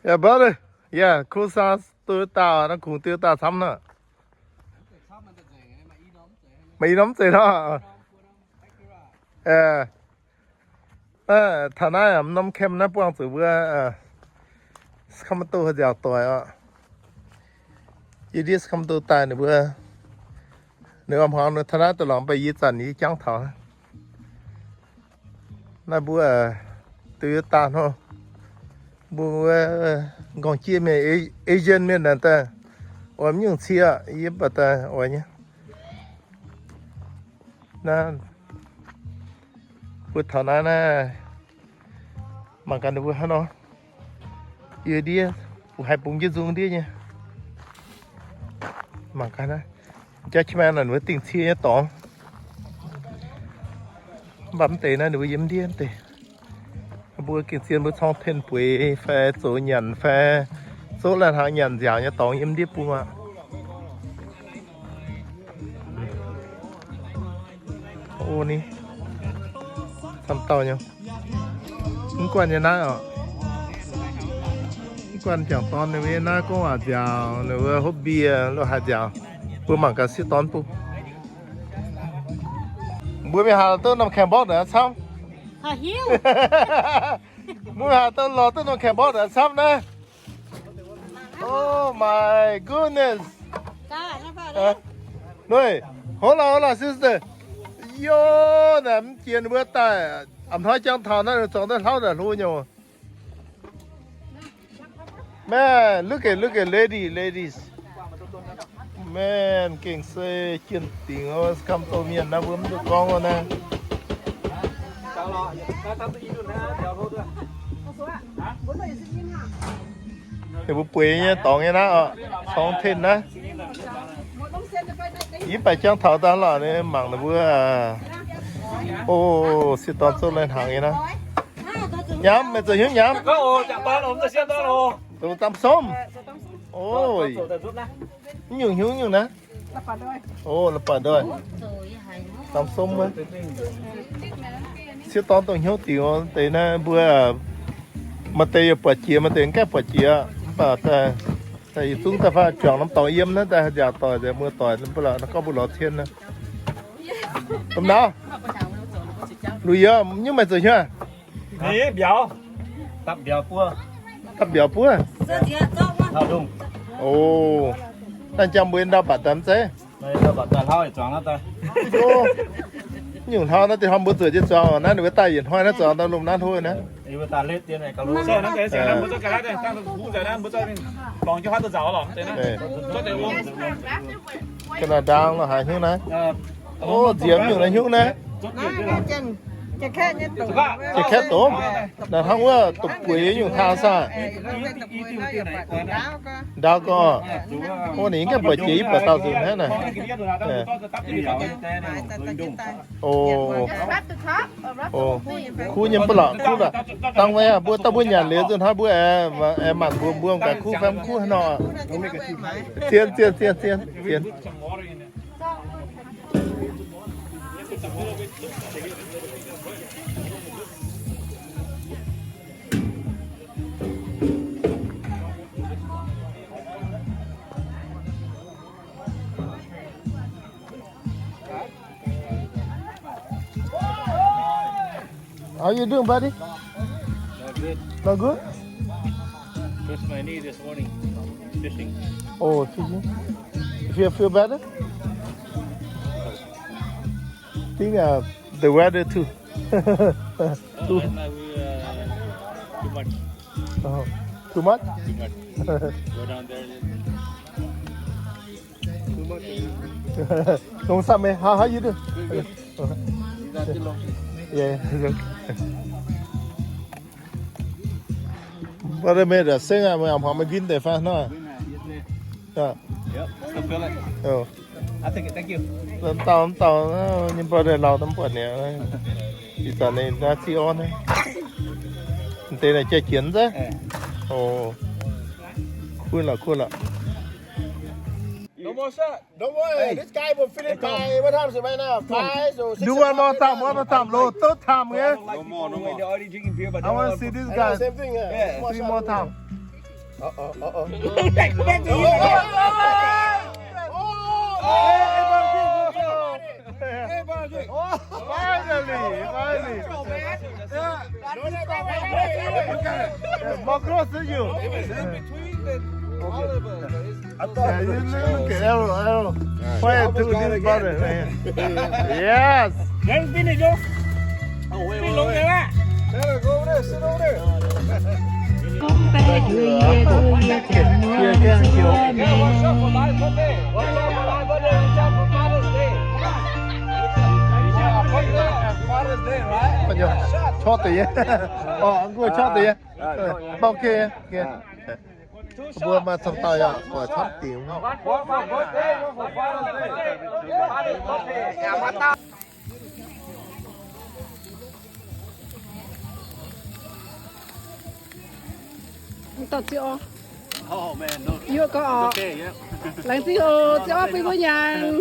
Yeah, brother. Yeah, Cruze Toyota, naaiv kungx Toyota camv nor. Maaih i norm mv zeiz nor. Taux naaiv norm camp naaiv buangh zuqc mbuo Sacramento haaix nziaauc doic oc. Yie ndiev Sacramento daaih ninh mbuo, ninh mbuo hmuangx taux naaiv daaih lorngx mbaih yie zanc yie jangv taux. Naaiv mbuo Toyota hnoi, mbuo wuov nqorngv jieqv mienh, Asian mienh naaic daaih oix mv nyungc cie, yie mv baac daaih oix nyei. Naaiv mbuo taux naaiv naaiv, mangc gaax ninh mbuo hnangv nor. Yie ndiev, haih bungx jienv nzung ndiev nyei. Mangc gaax naaiv, jaav qiex maengx naaic ninh mbuo dingh cie nyei dorngx. Mv baac mv deix naaiv ninh mbuo yiem ndiev mv deix. Mbuo gengh zien mbuo corng ten bueix fai zoux nyanc fai zoux lai-hnaangx nyanc nziaauc nyei dorngx yiem ndiev bung aqv. O ni, camv dauh nyei. Mv guanh nyei naaiv oc. Mv guanh jangc dorn ninh mbuo nyei naaiv gorngv waac nziaauc, ninh mbuo hopv mbie lo haaix nziaauc. Mbuo mangc gaax sieqv dorn bung. Mbuo mingh haaix duqv norm camp border camv? Mbuo mingh haaix duqv lorz duqv norm camp border camv naaiv? Oh my goodness. Nuih, hold on, hold on, sister. Yo, naaic mv jiex mbuo daaih, a'hnoi jangx taux naaiv zorngx daaih hlauv naaic hlo nyei. Man, look at, look at lady, ladies. Man, gengh se jienh dingc oc, Sacramento mienh naaiv mbuo mv duqv gorngv oc naaiv. Ninh mbuo bueix nyei dorngx nyei naaiv oc, corng ten naaiv. Yie mv baac jangx taux daaih lorqc, mangc ninh mbuo. O, sieqv dorn zouv lai-hnaangx nyei naaiv. Nyaam, meih zoux hnyouv nyaam? Zoux dam somv. O, mv nyungc hnyouv nyungc naaiv. O, la'baaih ndoih. Dam somv wuov. Sieqv dorn dongh hnyouv dingc deix naaiv mbuo, maaih deix yaac buatc jiex, maaih deix mv gaengh buatc jiex. Mv baac daaih yietc zungv daaih fai juangc norm dorngx yiem naaiv daaih nziaauc doic nzengc, muoz-doic mv baac lorz, gorngv mbuo lorz cien naaiv. Domh nauz, Luih Yie, nyungc meih zoux hnyouv? Dapv mbiauz buov. O, naaiv jangx mbuo ndau baac daaih mv zeiz? Nyungc hlauv naaiv deix hnoi mbuo zuotc jienv zuangx, naaiv ninh mbuo daaih yietc hnoi naaiv zuangx daaih lomh naaiv hlo naaiv. Ga'naaiv ndaang lo haaix hnyouv naaiv? O, nziex nyungc naaiv hnyouv naaiv. Jiex kaeqv domh. Naaiv hnangv wuov dopc bueix nyungc taa saah? Ndaauv gorngv. O, ninh gaengh buatc jiex yie buatc dauh nzunc hnangv naaic. O, kuv nyei mv baac lorqc, kuv lorqc. Dangh mbuo, mbuo dauh mbuo nyanc liuz nzunc hnoi mbuo aengx mangc mbuo mbuo gaax kuv fai mv kuv haaix nor. Zien, zien, zien, zien, zien. How you doing, buddy? Not good. Not good? Twist my knee this morning, fishing. Oh, fishing. You feel, feel better? Think, uh, the weather too. Too, uh, too much. Oh, too much? Too much. Go down there. Nongc samv meih, how, how you do? Good, good. Yeah, it's okay. Brother Mate, seng aqv, meih a'hnoi meih nquin deix fai hnoi? Yep, still feel it. Oh. I take it, thank you. Mv dauh, mv dauh, nyei brother lauh daaih mv buatc niaa. Ih zanc ninh naaiv ziqv orn naaiv. Mv deix naaic jai jienx zaqv. Oh. Cool lorqc, cool lorqc. No more shot. Don't worry, this guy will finish by what time is it right now? Five, so six o'clock. Do one more time, one more time. Loh, third time, yeah? No more, no more. They already drinking beer, but I wanna see this guy. Same thing, yeah. Three more time. Uh-oh, uh-oh. Back, back to you. Hey, Marvin. Oh, finally, finally. Yeah. More close to you. It's in between the olive oil, but it's close. Yeah, you look, look at arrow, arrow. Fire to this brother, man. Yes. Then finish, yo. Oh, wait, wait, wait. Better go over there, sit over there. Chót deix yie. Orh, mbuo chót deix yie. Mv baac ok, ok. Mbuo maaih camv dauh yaac buatc camv dingc. Dauh ziqv orv. Yie gorngv orqc. Laengz zingh oc, ziqv orv bun mbuo nyanc.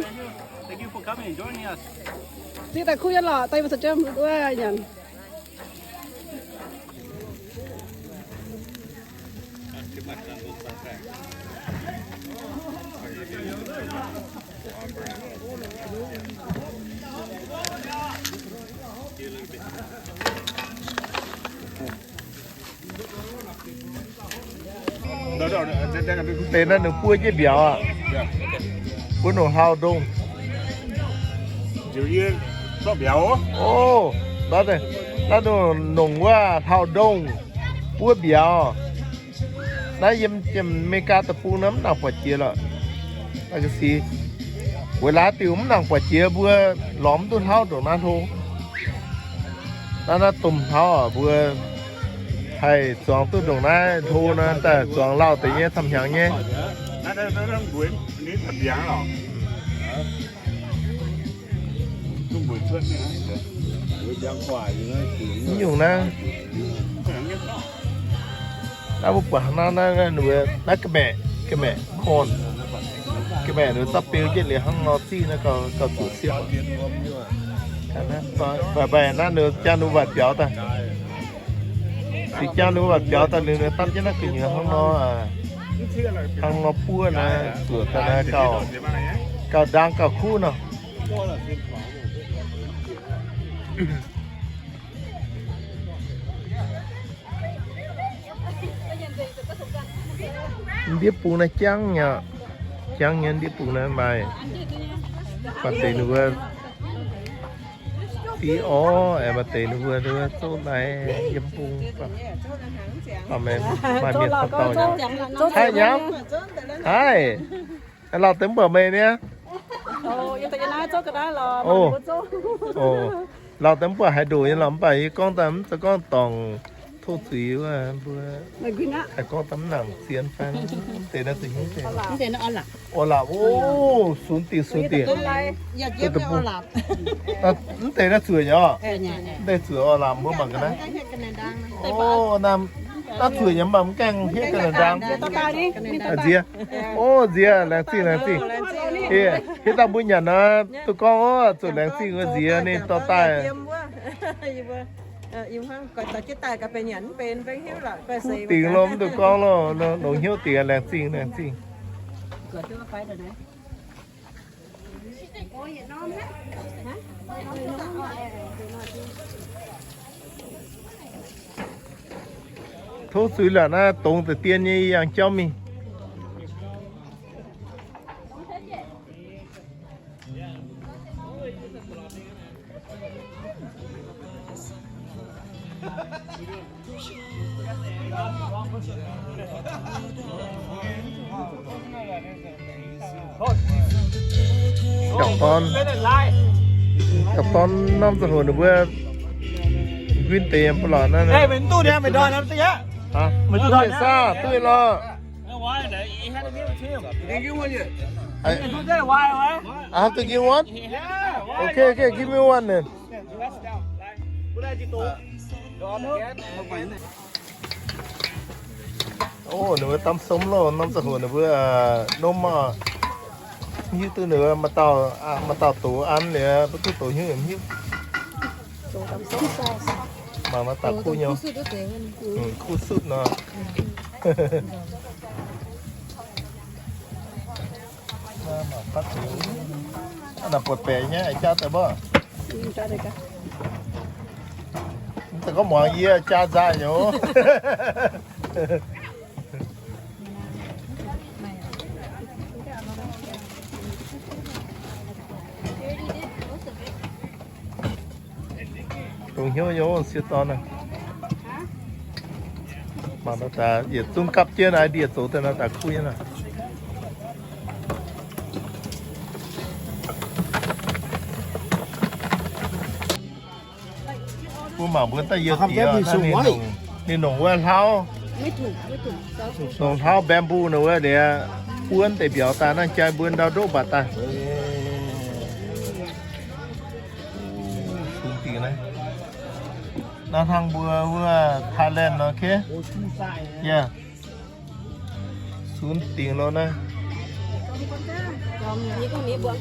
Ziqv daaih kuv nyei lorqc, daaih mbuo caux jienv wuov nyanc. Deix naaiv ninh buov jienv mbiauz aqv. Buov nongc hlaau ndongh. Ov, naaiv nongc wuov hlaau ndongh buov mbiauz. Naaiv yiem Janx-Meigaa deic-bung naaiv mv nangc buatc jiex lorqc. Naaiv ga'sie, weic laaix diuc mv nangc buatc jiex mbuo lorz mv duqv hlauv ndongc naaiv hlo. Naaiv naaiv domh hlauv mbuo haih zuangx duqv ndongc naaiv hlo nor, daaih zuangx lauh deix nyei camv hnyangx nyei. Mv nyungc naaiv, naaiv mbuo buatc hnangv naaiv, naaiv ninh mbuo naaiv ga'maeqc, ga'maeqc corn, ga'maeqc ninh mbuo zorqv beu jienv liuz hnangv nor ziqv naaiv gauh zuqc siepv. Mbaih mbaih naaiv ninh jaa ninh mbuo waaic biaux daaih. Cingx jaa ninh mbuo waaic biaux daaih liuz ninh dapv jienv naaiv gu'nyuoz hnangv nor, hnangv nor buov naaiv zuoqc daaih naaiv gauh, gauh ndaang gauh kuv nor. Ndiev bung naaiv jangv nyei, jangv nyei ndiev bung naaiv maaih. Maaih deix ninh mbuo div orv, maaih deix ninh mbuo, ninh mbuo zouv naaiv yiem bung. Maaih mienh camv dauh nyei. Haiv nyamv, haiv. Lauh deix mv buatc meih niaa. Lauh deix mv buatc haaix ndoqc nyei lorqc, mv baac yie gorngv daaih mv zeiz gorngv dorngc tov zuiz wuov mbuo. Haih gorngv daaih mv nangc zien fai. Deix naaiv zuqc hnyouv deix. Orv, laapc, o, sunx dingc, sunx dingc. Mv deix naaiv zuoqc nyei orv. Mv deix zuoqc orv, laapc mbuo mangc ga'naaiv. O, naaiv zuoqc nyei mv baac mv gaengh hietv ga'naaiv ndaang. Nziex. O, nziex, laengz zingh, laengz zingh. Hietv daaih mbuo nyanc nor, duqv gorngv oc, zuqc laengz zingh wuov nziex ninh dorh daaih. Kuv dingc lo, mv duqv gorngv lo, longc hnyouv dingc, laengz zingh, laengz zingh. Tov zuiz lorqc, naaiv dongz deix dien nyei yangh jauv mingh. Jangx dorn, jangx dorn norm ziangh hoc ninh mbuo nquin deix mv baac lorqc naaiv. Duqv lorqc. I have to give one? Okay, okay, give me one then. O, ninh mbuo dam sông loh, norm ziangh hoc ninh mbuo noma, hiuv duqv ninh mbuo maaih dauh, maaih dauh doz an liuz, mbuo duqv doz hnyouv yaac mv hiuv. Maaih, maaih dauh kuv nyei, kuv sutv nor. Naaiv buatc baeqc nyei, jaa daaih mbuo. Mv zeiz gorngv muangx yie jaa nzaaih nyei. Dongh hnyouv nyei sieqv dorn naaiv. Mangc nor daaih yietc zungv gapv jienv naaiv ndie zoux daaih nor daaih kuv nyei naaiv. Mbuo mangc mbuo daaih yie diex ninh nongc wuov hlauv, nongc hlauv bamboo nor wuov liuz, buonv deix mbiauz daaih naaiv jaa mbuo ndau ndoqv mbatc daaih. Naaiv hnangv mbuo wuov Thailand nor, okay. Yie sunv dingc lo naaiv. Mienh muoz,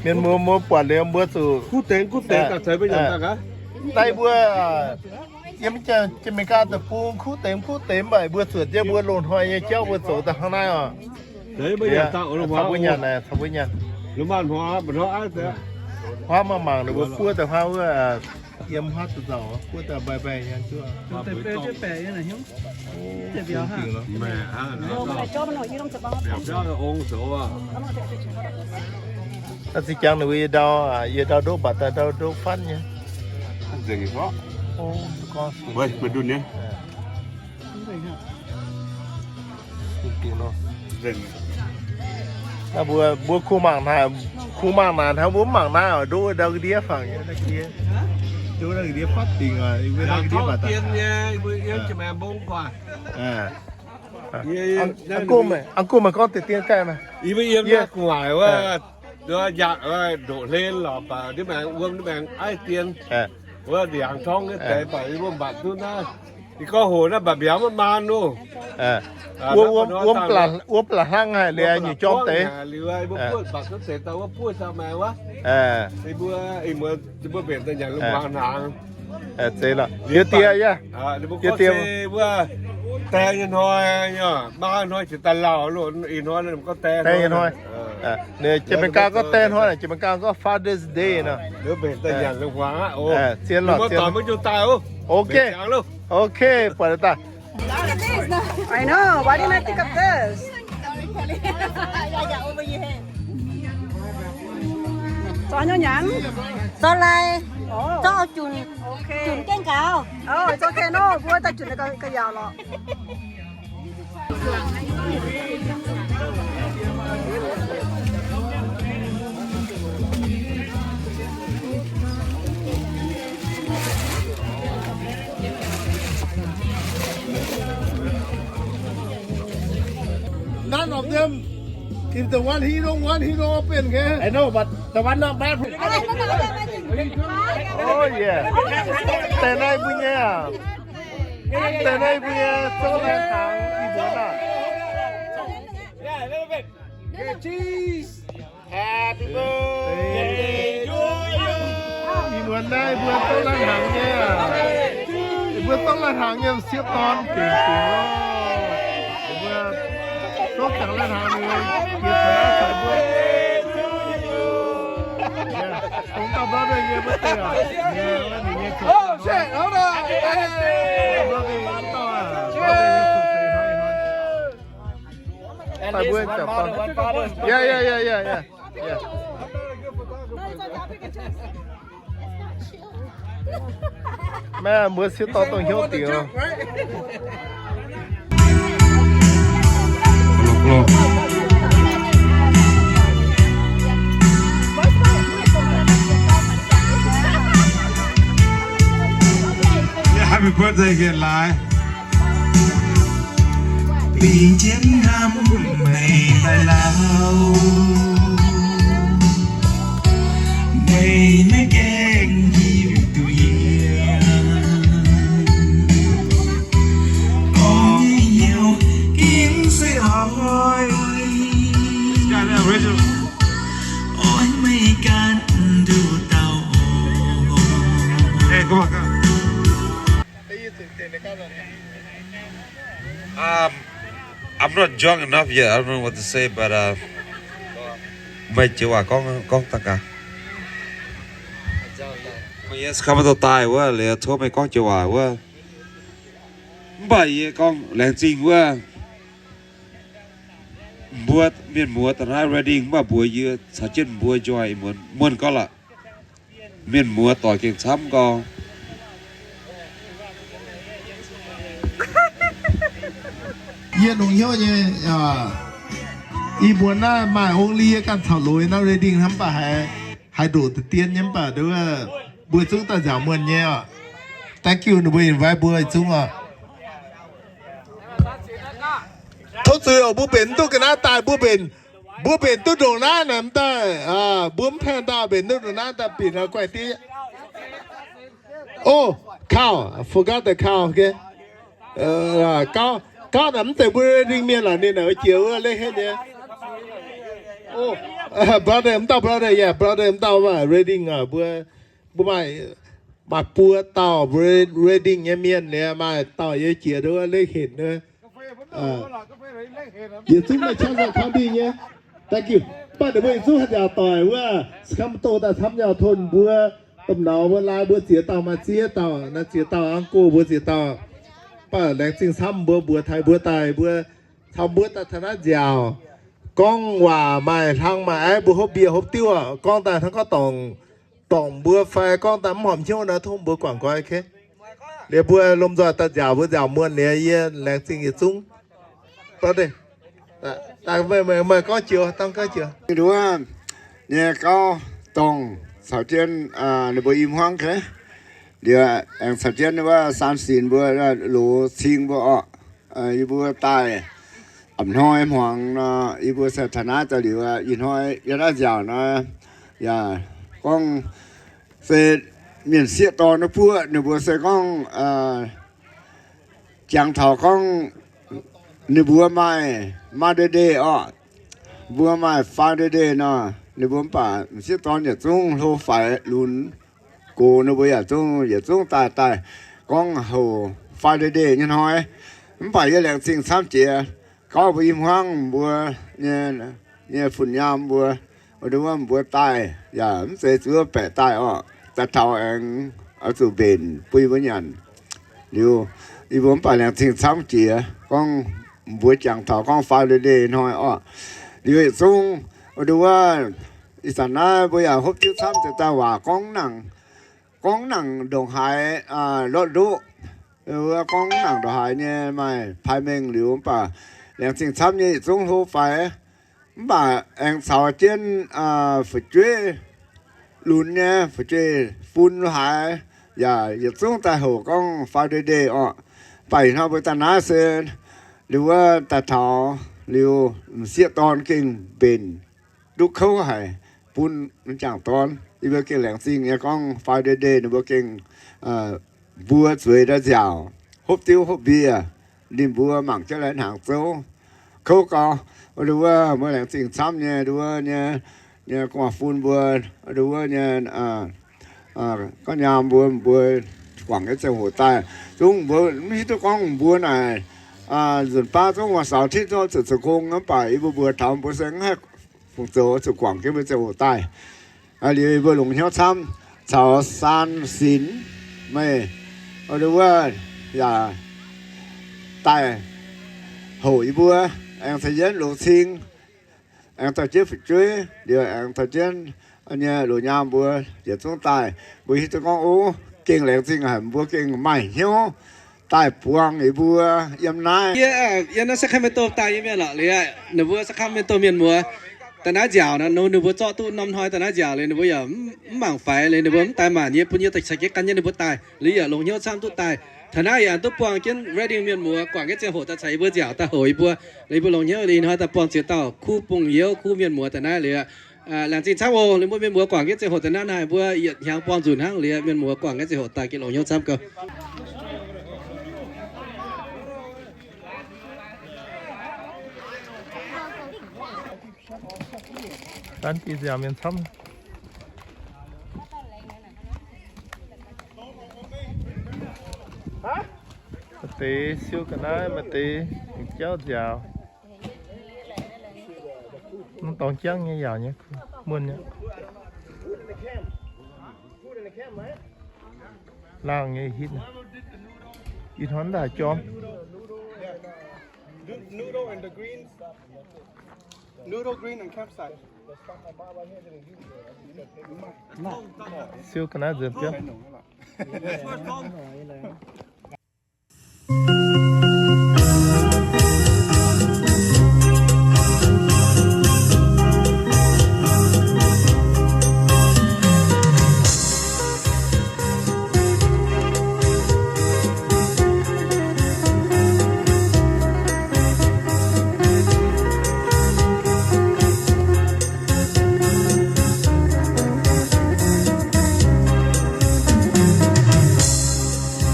mienh muoz, mbuo buatc liuz mbuo zuqc daaih mbuo yiem Janx-Meigaa deic-bung kuv deix kuv deix mv baac mbuo zuotc jienv mbuo loz-hnoi nyei jauv mbuo zoux daaih hnangv naaiv oc. Taux mbuo nyanc, taux mbuo nyanc. Huaav mangc mangc ninh mbuo buov daaih huaav wuov, yiem huaav zuqc nzauc buov daaih mbaih mbaih nyanc duqv. Naaiv zinh jangx ninh mbuo yie ndau, yie ndau ndoqv mbatc daaih ndau ndoqv fatv nyei. Naaiv mbuo, mbuo kungx mangc naaic, kungx mangc naaic hnangv, mbuo mv mangc naaiv oc, ndoqv ndau ga'ndiev fangx nyei, ndau ga'ndiev, ndau ga'ndiev fatv dingc oc, ndau ga'ndiev mbatc daaih. Aa, aa, aa, aa, aa, gorngv deix dien gaih maah. Yie mbuo yiem yie gu'nguaaic wuov, nduov njaatc wuov, ndoqc hlen lorqc, baac ndiev maengx wuom ndiev maengx aiv dien. Wuov ndiangx torngv nyei deix, baac yie mbuo mbatc duqv naaiv. Yie gorngv hoc naaiv mbaac mbiauz maiv maan loh. Wuom, wuom blatc hlaang haic liuz nyei jorm deix. Liuz yie mbuo buov mbatc duqv deix daaih wuov buov caux maengx wuov. Yie mbuo, yie mbuo, yie mbuo mbenc daaih nyanc lungh hmuangx hnaangx. Zeiz lorqc. Yie diex yaac, yie diex wuov, die nyei hnoi, maa hnoi ziouc daaih lauh loh, ih hnoi gorngv die hnoi. Ninh Janx-Meigaa gorngv die hnoi, Janx-Meigaa gorngv Father's Day nor. Zien lorqc, zien. Ok, ok, buatc daaih. I know. Why didn't I think of this? Zorqv nyei nyanc. Zorqv lai. Zorqv junc. Junc gaengh gaux. Oh, it's okay. No, mbuo daaih junc ga'yaauc lorqc. None of them. If the one he don't want, he don't open, okay? I know, but the one not bad. Oh yeah. Deix naaiv mbuo nyei aac. Deix naaiv mbuo nyei zouv naaiv taux ih muonz aac. Cheese. Happy birthday to you. Ih muonz naaiv mbuo zouv lai-hnaangx nyei aac. Mbuo zouv lai-hnaangx nyei sieqv dorn gengh gengh loh. Mbuo zouv gengh lai-hnaangx nyei, jiex taux naaiv caux mbuo. Dongh dauh brother nyei birthday aac. Mbuo nyei Yeah, yeah, yeah, yeah, yeah. Yeah. Maiv, mbuo sieqv dorn dongh hnyouv dingc. Happy birthday again, Lai. Bingx jienv hnamv meih daaih lauh, meih maiv gaengh hiuv duqv yie. Gorngv nyei hnyouv ginv se oix, oix meih ganh nduqc dauh oc. Um, I'm not drunk enough yet. I don't know what to say, but uh, meih joux waac gorngv, gorngv daaih gaax. Meih nyei Sacramento daaih wuov, liuz tov meih gorngv joux waac wuov. Mv baac yie gorngv laengz zingh wuov, mbuo mienh muoz da'naaiv Redding, mv baac mbuox yie caux jienv mbuo joy muonz muonz gau lorqc. Mienh muoz doic gengh camv gau. Yie longc hnyouv nyei, ih muonz naaiv maaih only yie ganh caux loz naaiv Redding hnangv, mv baac haiz, haiz ndoqc deix dien nyei, mv baac mbuo zungv daaih nziaauc muonh nyei oc. Thank you ninh mbuo invite mbuo zungv oc. Tov zuiz oc, mbuo mbenc mv duqv ga'naaiv daaih, mbuo mbenc, mbuo mbenc duqv ndongc naaiv naaic, mv daaih, mbuo mv paengh daaih mbenc duqv ndongc naaiv daaih bieqc guaih diev. Oh, cow, I forgot the cow, okay. Gauv, gauv naaic mv zeiz mbuo Redding mienh lorqc, ninh naaic jiex wuov Lake Haven nyei. Oh, brother, mv dauh brother, yeah, brother, mv dauh Redding oc, mbuo, mbuo maaih, maaih buo dauh Redding nyei mienh liuz, maaih dauh yie jiex wuov Lake Haven wuov. Yietc zungv maaih Johnson County nyei. Thank you. Mv baac ninh mbuo yietc zungv haih nziaauc doic wuov, Sacramento daaih camv nyei, tov mbuo domh nauz mbuo lai mbuo ziex dauh maaih ziex dauh, naaiv ziex dauh, uncle mbuo ziex dauh. Mv baac laengz zingh camv mbuo mbuox taux mbuo daaih, mbuo caux mbuo daaih taux naaiv nziaauc. Gorngv waac maaih hlang maaih aiv, mbuo hopv mbie hopv diuv oc. Gorngv daaih hnangv gorngv dorngc, dorngc mbuo fai gorngv daaih mv horpc hnyouv nor, tov mbuo guangc nqoi, okay? Liuz mbuo lomh nzoih daaih nziaauc, mbuo nziaauc muonh liuz yie laengz zingh yietc zungv. Meih gorngv joux, dangh gorngv joux. Nduov nyei gauv dorngh caux jienv ninh mbuo i hmuangv, okay? Liuz aengx caux jienv wuov Saan Sinx mbuo, Loz Cing mbuo orqc. Yie mbuo daaih a'hnoi hmuangx nor, yie mbuo se taux naaiv daaih liuz, ih hnoi yie naaiv nziaauc nor, yaac gorngv se mienh sieqv dorn wuov buoqv, ninh mbuo se gorngv jangx taux gorngv ninh mbuo maaih Mother's Day orqc. Mbuo maaih Father's Day nor, ninh mbuo mv baac m'sieqv dorn yietc zungv hlo faix lunx gox, ninh mbuo yaac zungv, yietc zungv daaih, daaih gorngv houc Father's Day nyei hnoi. Mv baac yie laengz zingh camv jiex gauv mbuo i hmuangv mbuo nyei, nyei fun-nyaam mbuo, wuov mbuo daaih yaac mv zeiz zuov baeqc daaih orqc. Daaih taux aengx oix zuqc mbenc bun yie mbuo nyanc. Liuz yie mbuo mv baac laengz zingh camv jiex gorngv mbuo jangx taux gorngv Father's Day hnoi orqc. Liuz yietc zungv wuov, ih zanc naaiv mbuo yaac hopv diuv camv, deix daaih waac gorngv nangc, gorngv nangc ndongc haaix lorqc ndoqv. Wuov gorngv nangc ndongc haaix nyei maaih paaiv mengh liuz, mv baac laengz zingh camv nyei yietc zungv hlo faix. Mv baac aengx caux jienv fu'jueiv lunx nyei, fu'jueiv fun lo haaix, yaac yietc zungv daaih houc gorngv Father's Day orqc. Mv baac ih hnoi mbuo daaih naaiv se liuz wuov daaih taux liuz m'sieqv dorn gengh mbenc duqv kouv haic bun m'jangc dorn. Yie mbuo gengh laengz zingh nyei gorngv Father's Day ninh mbuo gengh mbuo zueiz ndau nziaauc, hopv diuv hopv mbie, ninh mbuo mangc jienv lai hnaangx zouv kouv gau. Nduov wuov mbuo laengz zingh camv nyei, nduov wuov nyei, nyei gu'nguaaz-fun mbuo, nduov wuov nyei, gorngv nyaam mbuo, mbuo guangc jienv ziangh hoc daaih. Zungv mbuo mv hiuv duqv gorngv mbuo naaic nzunc baav zungv waac saux tin zungv zuqc zoux gong, mv baac yie mbuo mbuox taux mbuo se mv haih fungc zoux, zuqc guangc jienv mbuo ziangh hoc daaih. Liuz yie mbuo longc hnyouv camv caux Saan Sinx meih, nduov wuov yaac daaih houc yie mbuo, aengx caux jienv Loz Cing, aengx caux jienv fu'jueiv, liuz aengx caux jienv nyei loz nyaam mbuo yietc zungv daaih. Mbuo hiuv duqv gorngv o, gengh laengz zingh haic, mbuo gengh maaih hnyouv daaih buangh yie mbuo yiem naaiv. Yie, yie naaiv Sacramento daaih nyei mienh lorqc. Liuz ninh mbuo Sacramento mienh muoz daaih naaiv nziaauc nor, ninh mbuo zorqv duqv norm hnoi daaih naaiv nziaauc liuz, ninh mbuo yaac mv mangc faix liuz, ninh mbuo mv daaih maanc, yie bun yie daaih caux jienv gan jienv ninh mbuo daaih. Liuz yaac longc hnyouv camv duqv daaih taux naaiv, yaac duqv buangh jienv Redding mienh muoz guangc jienv ziangh hoc daaih caux yie mbuo nziaauc daaih houc yie mbuo. Liuz yie mbuo longc hnyouv liuz ih hnoi daaih buangh ziex dauh kuv bung youz kuv mienh muoz daaih naaiv liuz, laengz zingh camv oc. Liuz mbuo mienh muoz guangc jienv ziangh hoc daaih naaiv naaic, mbuo yietc hnyangx buangh nzunc hnangv liuz, mienh muoz guangc jienv ziangh hoc daaih gengh longc hnyouv camv gau. Daan jiex nziaauc mienh camv. Maaih deix siou ga'naaiv, maaih deix Jauv nziaaux. Mv dorngx jangv nyei, yaauc nyei, muonh nyei. Laangh nyei hitv. Ih hnoi daaih jorm. Noodle and the greens. Noodle, green, and campsite. Siou ga'naaiv nzuonx biauv.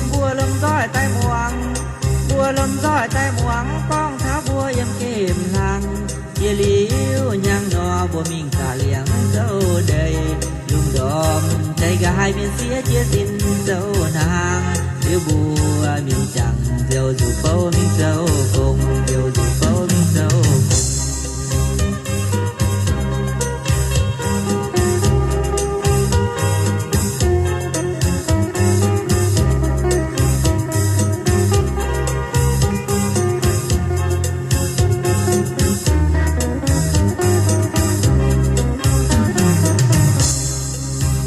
Mbuo lomh nzoih daaih muangx, mbuo lomh nzoih daaih muangx, gorngv taux mbuo yiem gemh hlang. Jiex liuz hnyangx nor, mbuo mingh gaax liangx zouv deix, lungh ndorm deix ga'haaix mienh siev jiez sin zouv hnaangx. Liuz mbuo mienh jangc nziouv nzuqc bouv mingh zouv gong, nziouv nzuqc bouv mingh zouv gong.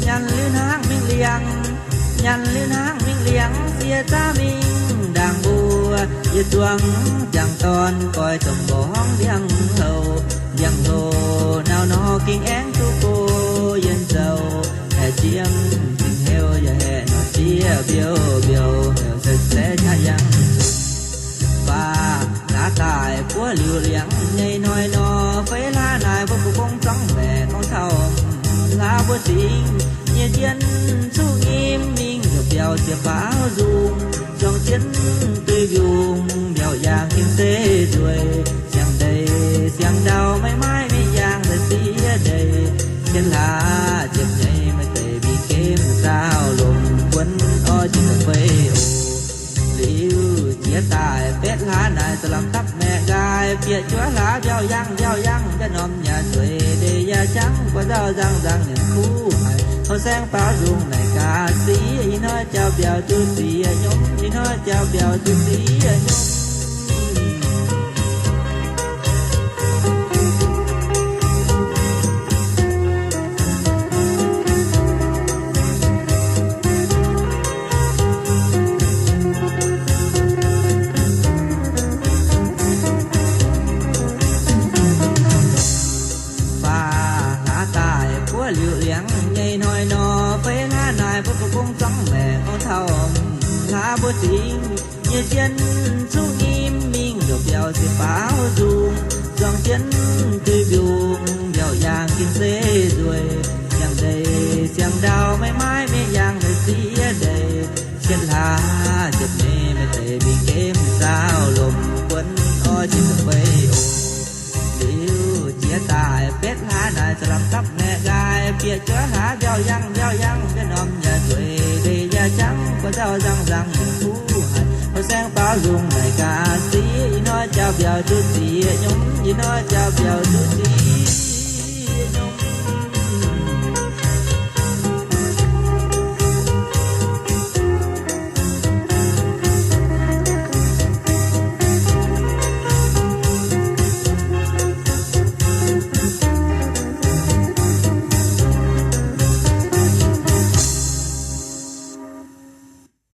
Nyanc liuz hnaangx mingh liangx, nyanc liuz hnaangx mingh liangx, siev zaqv mingh ndaangc mbuo. Yietc zuangx jangc dorn goix domh mborngz ndiangx-houc, ndiangx-houc nauz nor ging aengx duqv go yienh zouc. Haeqv jiem cing-heuc yaac haeqv nor zieqv mbiouh mbiouh, heuc se se qaqv yangh. Baac hlaax daaih buov liuz liangx nyei hnoi nor, feix hlaax naaic mbuo mbuo gong zuangx maengc gorngv taux hlaax mbuo zingx nyei jienv zuqv nyim mingh nduqc biauv ziex baaux nzungh, zuangx jienv duih mbiungc mbiauh yaangh gengh se nzueic. Siang-ndeic siang-ndau maiv maaih mingh yaangh daaih siev deix, sienx hlaax ziepc nyeic maaih deix mingh gemh saauv lomc buonv orv jiex daaih fei oc. Liuz jiex daaih betv hlaax naaic zoux lamh dapv maeqc nqaai, bieqc juov hlaax mbiauh yangh mbiauh yangh, mbiauh norm yaac zueiz, ndeic yaac jangv, buoz nzauh nzangh nzangh, nyanc kuv haic, houh saeng baaux nzungh naaic gaax sic. Ih hnoi jauv mbiauh duqv ziex nyomv, ih hnoi jauv mbiauh duqv ziex nyomv. Baac hlaax daaih buov liuz liangx nyei hnoi nor, feix hlaax naaic mbuo mbuo gong zuangx maengc orv taux hlaax mbuo zingx nyei jienv zuqv nyim mingh nduqc biauv ziex baaux nzungh, zuangx jienv duih mbiungc mbiauh yaangh gengh se nzueic. Siang-ndeic siang-ndau maiv maaih mingh yaangh daaih siev deix, sienx hlaax ziepc nyeic maaih deix mingh gemh saauv lomc buonv orv jiex daaih fei oc. Liuz jiex daaih betv hlaax naaic zoux lamh dapv maeqc nqaai, bieqc juov hlaax mbiauh yangh mbiauh yangh, mbiauh norm yaac nzueic, ndeic yaac jangv, buoz nzauh nzangh nzangh, nyanc kuv haic, houh saeng baaux nzungh naaic gaax sic. Ih hnoi jauv mbiauh duqv ziex nyomv, ih hnoi jauv mbiauh duqv ziex